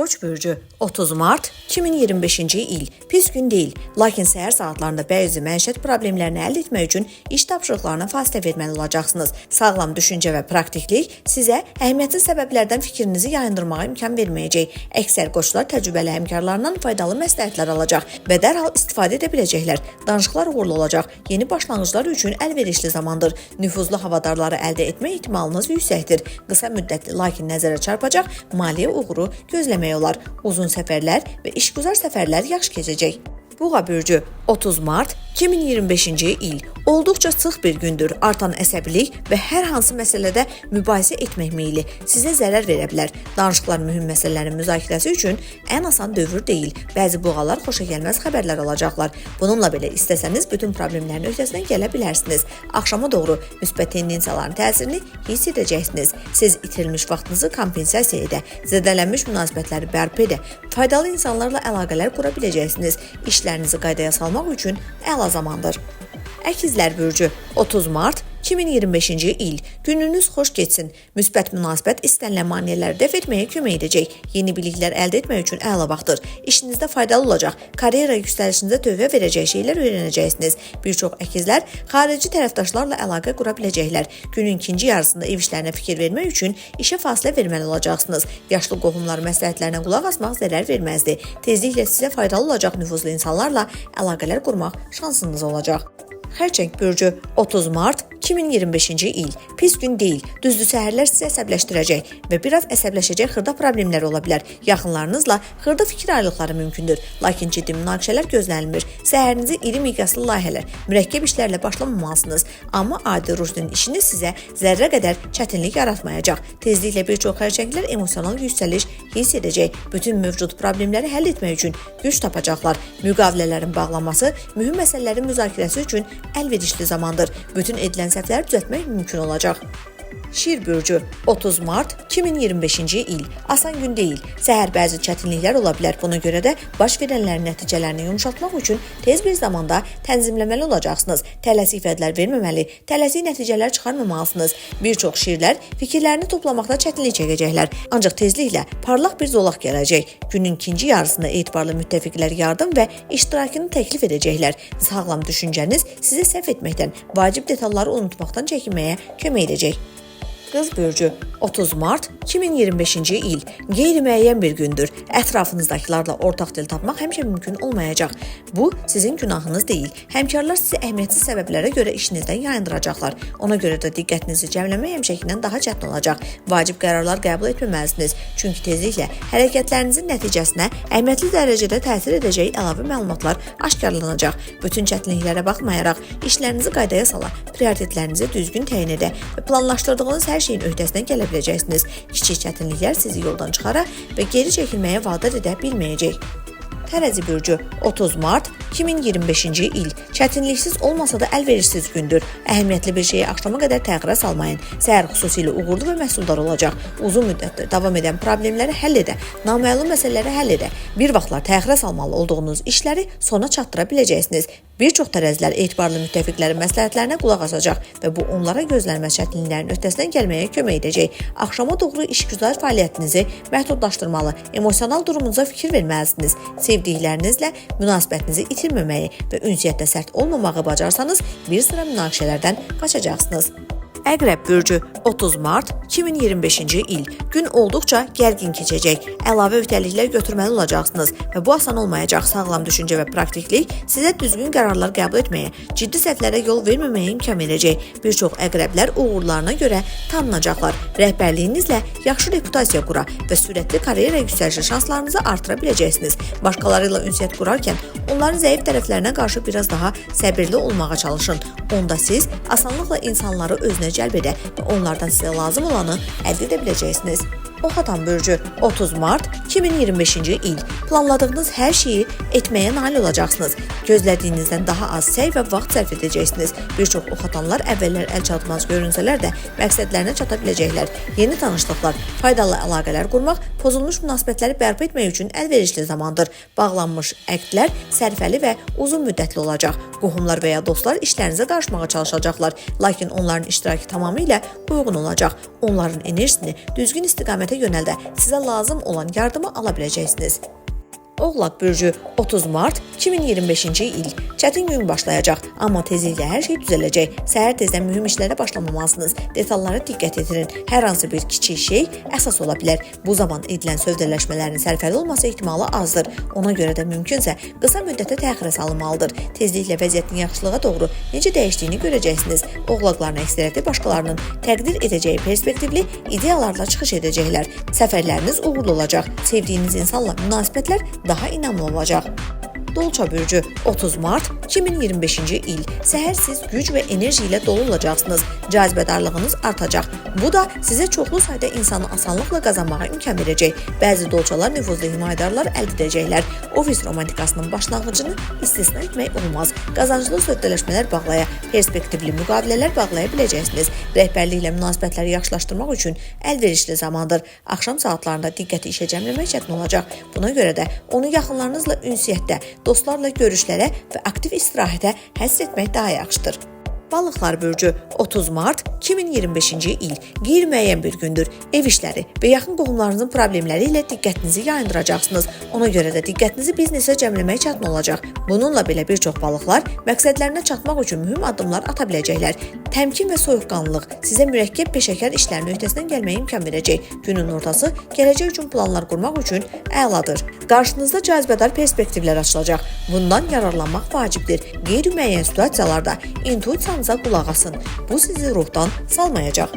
Qoç bürcü 30 mart 2025-ci il pis gün deyil, lakin səhər saatlarında bəzi məişət problemlərini həll etmək üçün iş tapşırıqlarına fasilə verməli olacaqsınız. Sağlam düşüncə və praktiklik sizə əhəmiyyətsiz səbəblərdən fikrinizi yayındırmağa imkan verməyəcək. Əksər qoçlar təcrübəli həmkarlarından faydalı məsləhətlər alacaq və dərhal istifadə edə biləcəklər. Danışıqlar uğurlu olacaq. Yeni başlanğıclar üçün əlverişli zamandır. Nüfuzlu havadarları əldə etmə ehtimalınız yüksəkdir. Qısa müddətli, lakin nəzərə çarpacaq maliyyə uğuru gözləmək olar. Uzun səfərlər və işgüzar səfərlər yaxşı keçəcək. Buğa bürcü 30 mart 2025-ci il olduqca sıx bir gündür. Artan əsəbilik və hər hansı məsələdə mübahisə etmək meyli sizə zərər verə bilər. Danışıqlar mühüm məsələlərin müzakirəsi üçün ən asan dövr deyil. Bəzi buğalar xoşagəlməz xəbərlər alacaqlar. Bununla belə istəsəniz bütün problemlərin öhdəsindən gələ bilərsiniz. Axşama doğru müsbət tendensiyaların təsirini hiss edəcəksiniz. Siz itirilmiş vaxtınızı kompensasiya edə, zədələnmiş münasibətləri bərpa edə, faydalı insanlarla əlaqələr qura biləcəksiniz. İşlərinizi qaydaya salmaq üçün əla zamandır. Əkizlər bürcü 30 mart 2025-ci il. Gününüz xoş keçsin. Müsbət münasibət istənilən maneələri dəf etməyə kömək edəcək. Yeni biliklər əldə etmək üçün əla vaxtdır. İşinizdə faydalı olacaq. Karyera yüksəlişinizə töhfə verəcək şeylər öyrənəcəksiniz. Bir çox əkizlər xarici tərəfdaşlarla əlaqə qura biləcəklər. Günün ikinci yarısında ev işlərinə fikir vermək üçün işə fasilə verməli olacaqsınız. Yaşlı qohumlar məsləhətlərinə qulaq asmaq zərər verməzdi. Tezliklə sizə faydalı olacaq nüfuzlu insanlarla əlaqələr qurmaq şansınız olacaq. Xərçəng bürcü 30 mart 2025-ci il. Pis gün deyil. Düzdür, səhərlər sizi əsəbləşdirəcək və biraz əsəbləşəcək xırda problemlər ola bilər. Yaxınlarınızla xırda fikir ayrılıqları mümkündür. Lakin ciddi münaqişələr gözlənilmir. Səhərinizi iri miqyaslı layihələr, mürəkkəb işlərlə başlamamalısınız. Amma adi rutin işiniz sizə zərrə qədər çətinlik yaratmayacaq. Tezliklə bir çox xərçənglər emosional yüksəliş hiss edəcək. Bütün mövcud problemləri həll etmək üçün güc tapacaqlar. Müqavilələrin bağlanması mühüm məsələlərin müzakirəsi üçün əlverişli zamandır. Bütün edilən səhvləri düzəltmək mümkün olacaq. Şir bürcü 30 mart 2025-ci il. Asan gün deyil. Səhər bəzi çətinliklər ola bilər. Buna görə də baş verənlərin nəticələrini yumşaltmaq üçün tez bir zamanda tənzimləməli olacaqsınız. Tələsik vədlər verməməli, tələsik nəticələr çıxarmamalısınız. Bir çox şirlər fikirlərini toplamaqda çətinlik çəkəcəklər. Ancaq tezliklə parlaq bir zolaq gələcək. Günün ikinci yarısında etibarlı müttəfiqlər yardım və iştirakını təklif edəcəklər. Sağlam düşüncəniz sizə səhv etməkdən, vacib detalları unutmaqdan çəkinməyə kömək edəcək. Qız bürcü 30 mart 2025-ci il qeyri-müəyyən bir gündür. Ətrafınızdakılarla ortaq dil tapmaq həmişə mümkün olmayacaq. Bu sizin günahınız deyil. Həmkarlar sizi əhəmiyyətsiz səbəblərə görə işinizdən yayındıracaqlar. Ona görə də diqqətinizi cəmləmək həmişəkindən daha çətin olacaq. Vacib qərarlar qəbul etməməlisiniz. Çünki tezliklə hərəkətlərinizin nəticəsinə əhəmiyyətli dərəcədə təsir edəcək əlavə məlumatlar aşkarlanacaq. Bütün çətinliklərə baxmayaraq işlərinizi qaydaya sala, prioritetlərinizi düzgün təyin edə və planlaşdırdığınız hər şeyin öhdəsindən gələ biləcəksiniz. Kiçik çətinliklər sizi yoldan çıxara və geri çəkilməyə vadar edə bilməyəcək. Tərəzi bürcü 30 mart 2025-ci il. Çətinliksiz olmasa da əlverişsiz gündür. Əhəmiyyətli bir şeyi axşama qədər təxirə salmayın. Səhər xüsusilə uğurlu və məhsuldar olacaq. Uzun müddətdir davam edən problemləri həll edə, naməlum məsələləri həll edə, bir vaxtlar təxirə salmalı olduğunuz işləri sona çatdıra biləcəksiniz. Bir çox tərəzilər etibarlı müttəfiqlərin məsləhətlərinə qulaq asacaq və bu onlara gözlənilməz çətinliklərin öhdəsindən gəlməyə kömək edəcək. Axşama doğru işgüzar fəaliyyətinizi məhdudlaşdırmalı, emosional durumunuza fikir verməlisiniz. Sevdiklərinizlə münasibətinizi itirməməyi və ünsiyyətdə sərt olmamağı bacarsanız, bir sıra münaqişələrdən qaçacaqsınız. Əqrəb bürcü 30 mart 2025-ci il. Gün olduqca gərgin keçəcək. Əlavə öhdəliklər götürməli olacaqsınız və bu asan olmayacaq. Sağlam düşüncə və praktiklik sizə düzgün qərarlar qəbul etməyə, ciddi səhvlərə yol verməməyə imkan verəcək. Bir çox əqrəblər uğurlarına görə tanınacaqlar. Rəhbərliyinizlə yaxşı reputasiya qura və sürətli karyera yüksəlişi şanslarınızı artıra biləcəksiniz. Başqaları ilə ünsiyyət qurarkən onların zəif tərəflərinə qarşı biraz daha səbirli olmağa çalışın. Onda siz asanlıqla insanları özünə cəlb edə və onlardan sizə lazım olanı əldə edə biləcəksiniz. Oxatan bürcü 30 mart 2025-ci il. Planladığınız hər şeyi etməyə nail olacaqsınız. Gözlədiyinizdən daha az səy və vaxt sərf edəcəksiniz. Bir çox oxatanlar əvvəllər əlçatmaz görünsələr də məqsədlərinə çata biləcəklər. Yeni tanışlıqlar, faydalı əlaqələr qurmaq, pozulmuş münasibətləri bərpa etmək üçün əlverişli zamandır. Bağlanmış əqdlər sərfəli və uzun müddətli olacaq. Qohumlar və ya dostlar işlərinizə qarışmağa çalışacaqlar, lakin onların iştirakı tamamilə uyğun olacaq. Onların enerjisini düzgün istiqamətə vəziyyətə yönəldə sizə lazım olan yardımı ala biləcəksiniz. Oğlaq bürcü 30 mart 2025-ci il. Çətin gün başlayacaq, amma tezliklə hər şey düzələcək. Səhər tezdən mühüm işlərə başlamamalısınız. Detallara diqqət yetirin. Hər hansı bir kiçik şey əsas ola bilər. Bu zaman edilən sövdələşmələrin sərfəli olması ehtimalı azdır. Ona görə də mümkünsə qısa müddətə təxirə salınmalıdır. Tezliklə vəziyyətin yaxşılığa doğru necə dəyişdiyini görəcəksiniz. Oğlaqların əksəriyyəti başqalarının təqdir edəcəyi perspektivli ideyalarla çıxış edəcəklər. Səfərləriniz uğurlu olacaq. Sevdiyiniz insanla münasibətlər daha inamlı olacaq. Dolça bürcü 30 mart 2025-ci il. Səhər siz güc və enerji ilə dolu olacaqsınız. Cazibədarlığınız artacaq. Bu da sizə çoxlu sayda insanı asanlıqla qazanmağa imkan verəcək. Bəzi dolçalar nüfuzlu himayədarlar əldə edəcəklər. Ofis romantikasının başlanğıcını istisna etmək olmaz. Qazanclı sövdələşmələr bağlaya, perspektivli müqavilələr bağlaya biləcəksiniz. Rəhbərliklə münasibətləri yaxşılaşdırmaq üçün əlverişli zamandır. Axşam saatlarında diqqəti işə cəmləmək çətin olacaq. Buna görə də onu yaxınlarınızla ünsiyyətdə, dostlarla görüşlərə və aktiv istirahətə həsr etmək daha yaxşıdır. Balıqlar bürcü 30 mart 2025-ci il qeyri-müəyyən bir gündür. Ev işləri və yaxın qohumlarınızın problemləri ilə diqqətinizi yayındıracaqsınız. Ona görə də diqqətinizi biznesə cəmləmək çətin olacaq. Bununla belə bir çox balıqlar məqsədlərinə çatmaq üçün mühüm addımlar ata biləcəklər. Təmkin və soyuqqanlılıq sizə mürəkkəb peşəkar işlərin öhdəsindən gəlməyə imkan verəcək. Günün ortası gələcək üçün planlar qurmaq üçün əladır. Qarşınızda cazibədar perspektivlər açılacaq. Bundan yararlanmaq vacibdir. Qeyri-müəyyən situasiyalarda intuisiyanıza qulaq asın. Bu sizi ruhdan salmayacaq.